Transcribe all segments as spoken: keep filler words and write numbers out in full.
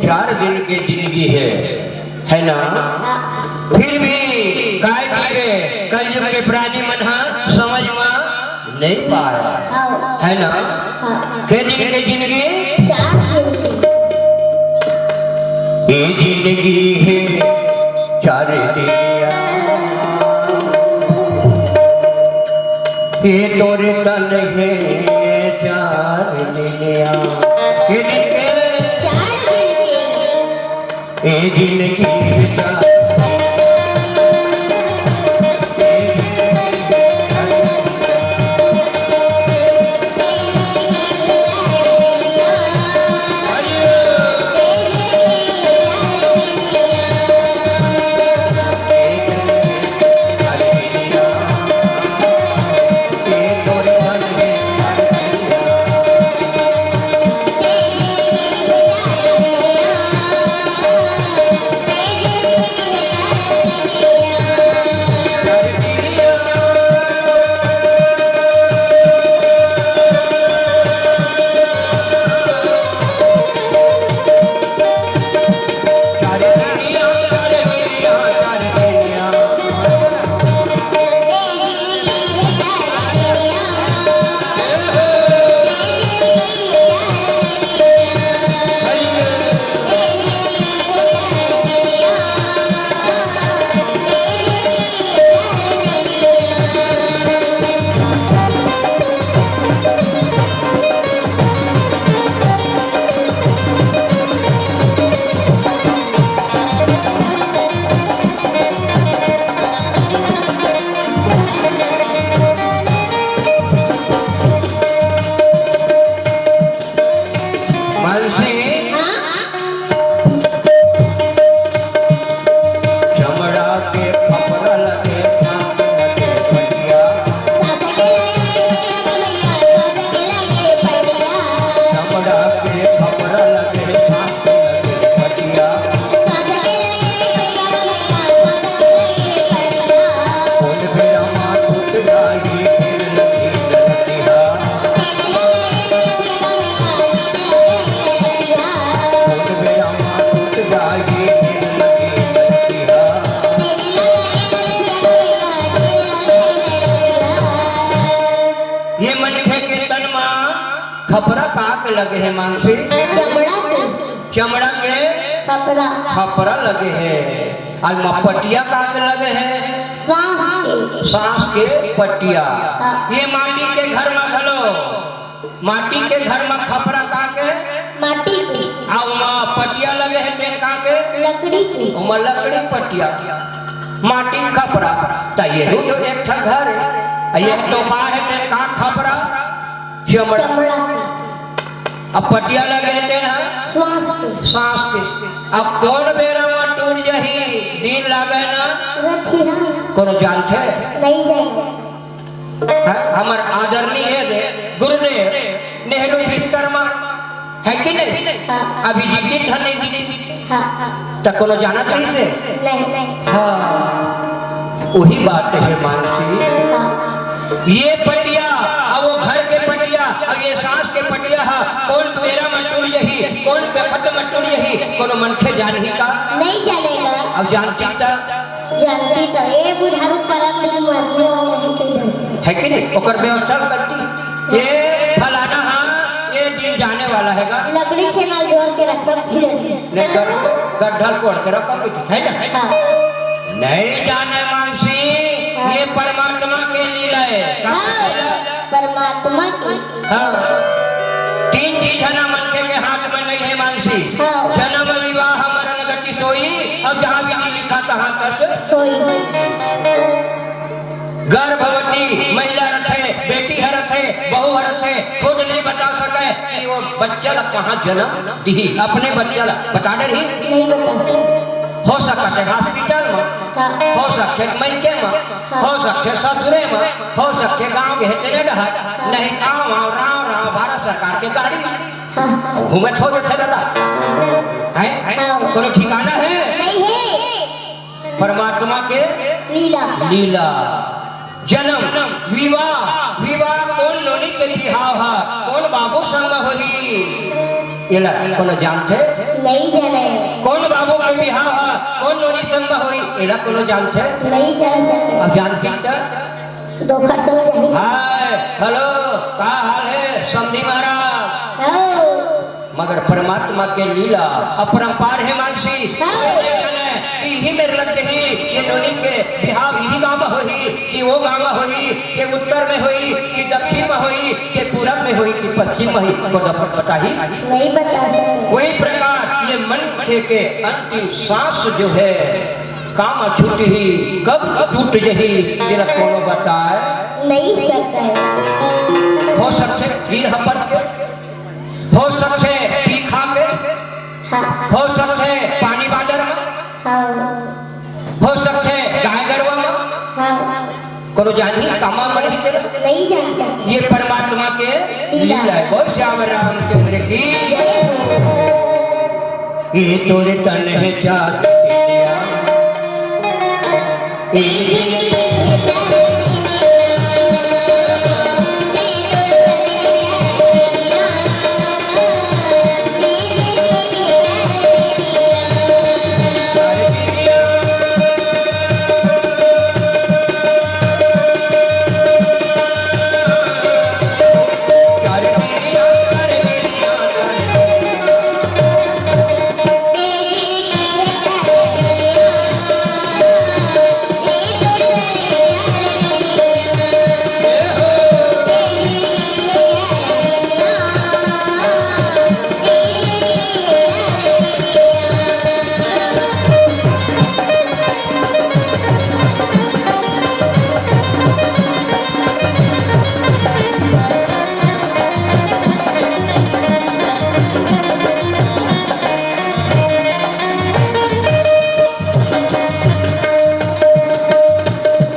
चार दिन के जिंदगी हे, है ना? हाँ। फिर भी काय कहिबे, कलयुग के प्राणी मन ह समझ म नहीं पाए, हाँ। है ना? हाँ। के दिन के जिंदगी? चार दिन के। ये जिंदगी हे चार दिन, ये तोरे तन हे चार दिन, ये दिन के चार दिन के। ए जिंदगी के साथ मानसी, हाँ? चमड़ा के खपरा लगे, फांस लगे पटिया। चमड़ा के खपरा लगे, फांस लगे पटिया। कोन बेरा मा टूट जाही, फिर लगी लड़किया। ये मनखे के तन मा खपरा का के लगे हे मानसी? चमड़ा के। चमड़ा के खपरा। खपरा लगे हे। अउ मा पटिया का के लगे हे? सांस के। सांस के पटिया। हाँ। ये माटी के घर मा घलो माटी के घर मा खपरा का के? माटी के। अउ मा पटिया लगे हे तेन का के? लकड़ी के। ओमा लकड़ी पटिया, माटी खपरा। त ये तो एक ठा घर हे। ये तो का हे तेन का खपरा? चमड़ा। चमड़ा के। अब पटिया लगे हे तेन हा? सांस के। सांस के। अब कोन बेरा मा टूट जाही? दिन लागे ना? रतिहा। कोनो जानथे? नहीं जाने। हाँ, हमर आदरणीय गुरुदेव नेहरू विश्वकर्मा हे कि नहीं? हाँ। अभी जीतिन धन नहीं जीतिन। हाँ, हाँ। त कोनो जानत रहिसे? नहीं, नहीं। हाँ, वही बात हे मानसी। हाँ। ये पटिया, अब वो घर के पटिया, अब ये सांस के पटिया हा, कोन बेरा मा टूट जाही, कोन बखत मा टूट जाही, कोनो मनखे जानही का? नहीं जानेगा। अब जानती त जानती त ए बुधारू परम दिन मरने वाला हे कहि देथे। हे कि नहीं? ओकर व्यवस्था करती। ये फलाना हा, ये दिन जाने वाला हे गा। लकड़ी छेना जोर के रखब फिर। ने गड्ढा कोड़ के रखब, हे ना? हाँ। नहीं जाने मानसी, हाँ। ये परमात्मा के लीला हे। का हाँ, लीला? परमात्मा के। हाँ। तीन चीज हे ना मनखे के हाथ में नहीं हे मानसी। हाँ। जन्म, विवाह, मरण, गति, सोई। अब जहाँ विधि लिखा तहाँ कस सोई। गर्भवती महिला रथे, बेटी ह रथे, बहू ह रथे, खुद नहीं बता सके कि वो बच्चा ला कहाँ जन्म दिही। अपने बच्चा ला बता डरही। नहीं बता सके। हो सकत हे hospital में, हाँ। हो सकत हे मइके में, हाँ। हो सकथे ससुरे म, हो सकथे गाँव के हेतने डहर, नहीं गाँव, गाँव, राव, राव, भारत सरकार के गाड़ी। हाँ। घूमत हो जथे दादा। हैं? हाँ। कोनो ठिकाना हे? नहीं हे। परमात्मा के लीला। लीला। जन्म, विवाह, विवाह कोन नोनी के बिहाव हा, कोन बाबू संग होही? एला कोनो जानथे? नहीं जाने। कोन बाबू के बिहाव ह कोन नोनी संग म होही, एला कोनो जानथे? नहीं जान सके। अब जानती त? धोखा समझ ही। हाय, हेलो, का हाल हे समधी महाराज? हो। मगर परमात्मा के लीला अपरंपार हे मानसी। हाँ। ये नहीं जाने कि इही मेर लग गही, ये नोनी के बिहाव इही गांव म होही कि वो गांव म होही, कि उत्तर में होही कि दक्षिण में होही, कि पूरब में होही कि पश्चिम में होही, वो तो अपन बताही। नहीं बता सकते। वही प्रकार ये मनखे के अंतिम सांस जो है, कामा छूटही, कब टूट जही, जेला कोनो बताय नहीं सकय। हो सकथे गिर हपट के, हो सकथे पी खा के, हाँ। हो सकथे पानी बादर म, हाँ। हो सकथे गाय गरवा म, हाँ। कोनो जानही कामा मरही के? नहीं जान सकय। ये परमात्मा के लीला। लीला हे। बोल श्याम रामचंद्र की। जय हो। ये तोरे तन हे चांद के दिया।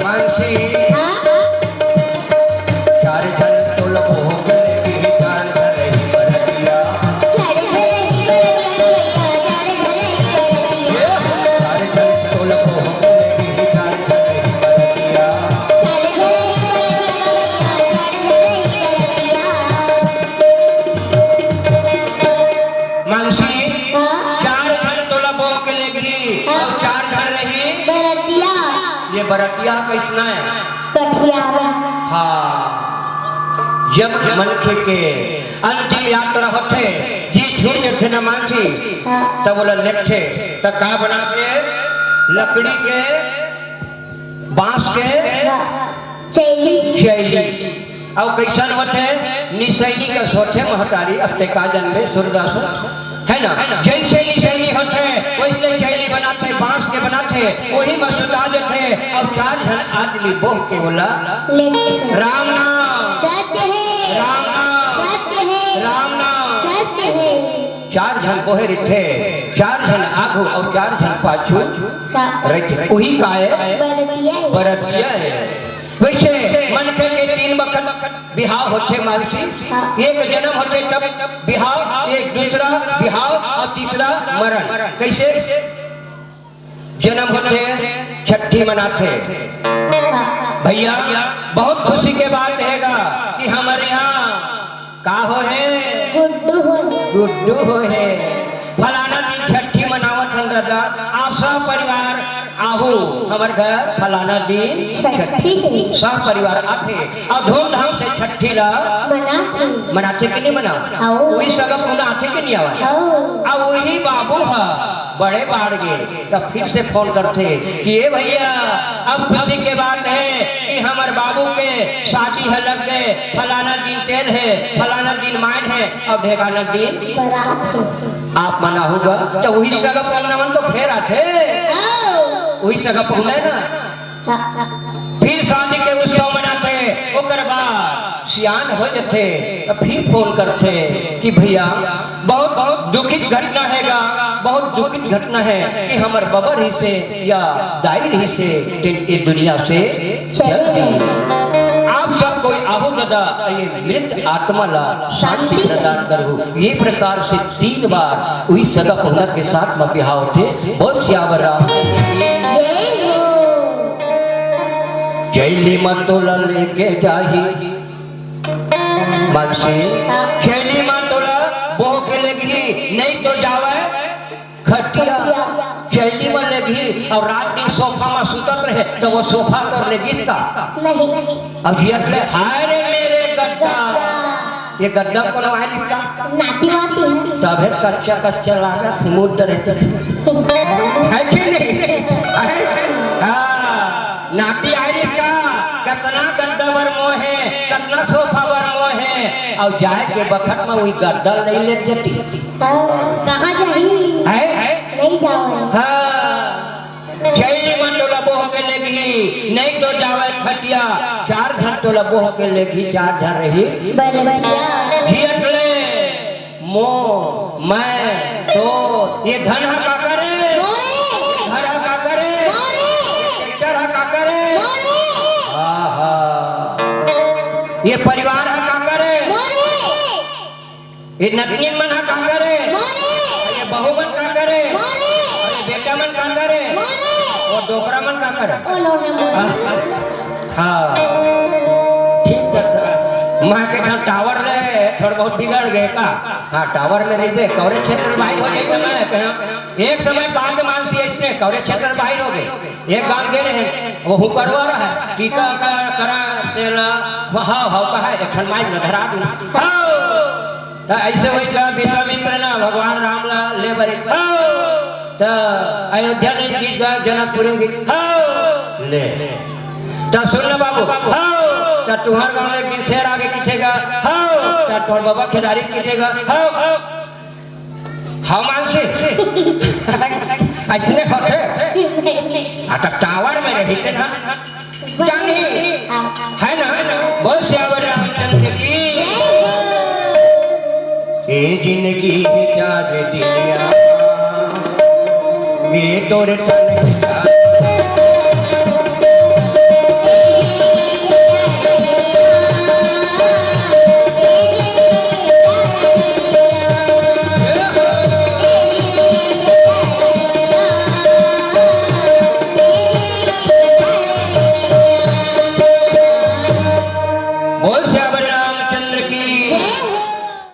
मानसी। हाँ? चार झन तोला भोग लगी, चार झन रही बरतिया। चार झन रही बरतिया, चार झन रही बरतिया। चार झन तोला भोग लगी, चार झन रही बरतिया। चार झन रही बरतिया, चार झन रही बरतिया। मानसी, हाँ। चार झन तोला बोह के लेगही, हाँ। अउ चार झन रही बरतिया। ये बरतिया कइसना हे? कठियारा। हाँ, जब मनखे के अंतिम यात्रा होथे, जी छूट जथे न मानसी, हाँ। तब ओला लेगथे, त का बनाथे? लकड़ी के बांस के हाँ, चैली। चैली। अउ कइसन होथे? निसैनी कस होथे महतारी, अब ते का जानबे सूरदास, हे ना? जइसे निसैनी होथे, वइसने चैली बनाथे, बांस के बनाथे, ओही म सुता देथे, अउ चार झन आदमी बोह के ओला लेगथे। राम नाम। सत्य हे। राम नाम। सत्य हे। राम नाम। सत्य हे। चार झन बोहे रहिथे, चार झन आघू अउ चार झन पाछू का? रहिथे। उही काय? बरतिया हे। बरतिया हे। वइसे मनखे के तीन बखत बिहाव होथे मानसी। हाँ। एक जनम होथे तब बिहाव, एक दूसरा बिहाव अउ तीसरा मरन। कइसे? जनम होथे, छट्ठी मनाथे। भइया, बहुत खुशी के बात हे गा कि हमर इहाँ का होहे? गुड्डू होहे। गुड्डू होहे। फलाना दिन छट्ठी मनावत हन दादा, आप सब परिवार आहू हमर घर फलाना दिन छट्ठी। छट्ठी। सब परिवार आथे अउ धूमधाम से छट्ठी ला मनाथे। मनाथे कि नहीं मना? हाँ। उही सगा पहुना आथे कि नहीं आवय? हाँ। अउ उही बाबू ह बड़े बाढ़ गे, त फिर से फोन करथे कि ए भइया, अब खुशी के बात हे कि हमर बाबू के शादी ह लग गे, फलाना दिन तेल हे, फलाना दिन मायन हे, अउ ढेकाना दिन बारात हे। आप मन आहू गा, त उही सगा पहुना मन तो फेर आथे। हाँ। उही सगा पहुना हे ना। फिर शादी के उत्सव मनाथे, ओकर बाद सियान हो जथे, त फिर फोन करथे कि भइया, बहुत, बहुत दुखित घटना हे गा, बहुत दुखित घटना हे कि हमर बबा रहिसे या दाई रहिसे, तेन ए दुनिया से चल दी। आप सब कोई आहू दादा, ये मृत आत्मा ला शांति प्रदान करहू। ये प्रकार से तीन बार उही सगा पहुना के साथ म बिहाव होथे। बोल सियावर राम। जय हो। चैली म तोला लेके जाही मानसी, चैली म तोला बोह के लेगही, नहीं तो जावय खटिया। खटिया। चैली म लेगही अउ रात दिन सोफा म सुतत रहे, त वो सोफा तोर लेगिस का? नहीं। अब जियत ले, "हाय रे मेरे गद्दा।" गद्दा। ये गद्दा कोनो आय रिहिस का? नाती वाती हे। तभे कच्चा कच्चा लागत, मुद्द रहते। है कि नहीं? है? हाँ, नाती आय रिहिस का? कतना गद्दा बर मोहे, कतना सोफा बर मोहे, अउ जाए के बखत म वही गद्दा नहीं ले जती। हाँ, कहाँ जाही? है? नहीं जावय। हाँ, चैली मन तोला बोह के लेगही, नहीं तो जावय खटिया, चार झन तोला बोह के लेगही, चार झन रही। बलबटिया। जियत ले, मो, मैं, तो, ये धन हा का करे? मोरे। घर हा का करे? मोरे। ट्रैक्टर हा का करे? मोरे। आहा। ये परिवार हा का करे? मोरे। ये नतनीन मन हा का करे? मोरे। ये बहू मन का करे? मोरे। ये बेटा मन का करे? मोरे। वो डोकरा मन का करे? ओ लोहे मोरे। हाँ। हाँ। ठीक है। मैं के ठान टावर ले थोड़ा बहुत बिगड़ गए का? हाँ, टावर में रहिबे, कवरेज क्षेत्र बाहिर हो जाई त मैं कहेंव, एक समय बात मानसी अइसने कवरेज क्षेत्र बाहिर हो गए। एक गांव गेले हे, वो हुकरवा रहा, टीका का करा तेला, हाँ, हाँ, कहा, एक ठन माइक में धरा दू। हाँ। त अइसे होई गा, विश्वामित्र ना भगवान राम ला ले बर एक बार। त अयोध्या नहीं गीत गा, जनकपुरी गीत। हाँ। ले। त सुन ना बाबू। हाँ। त तुंहर गांव में एक दिन शेर आगे किथे गा। हाँ। त तोर बाबा खेदारी किथे गा। हाँ। हाँ मानसी। अइसने होथे। आ त टावर में रहिते ना। जानी। है ना? बोल सियावर रामचंद्र की। ए जिंदगी के चार दिनिया, ये तोरे तन के चार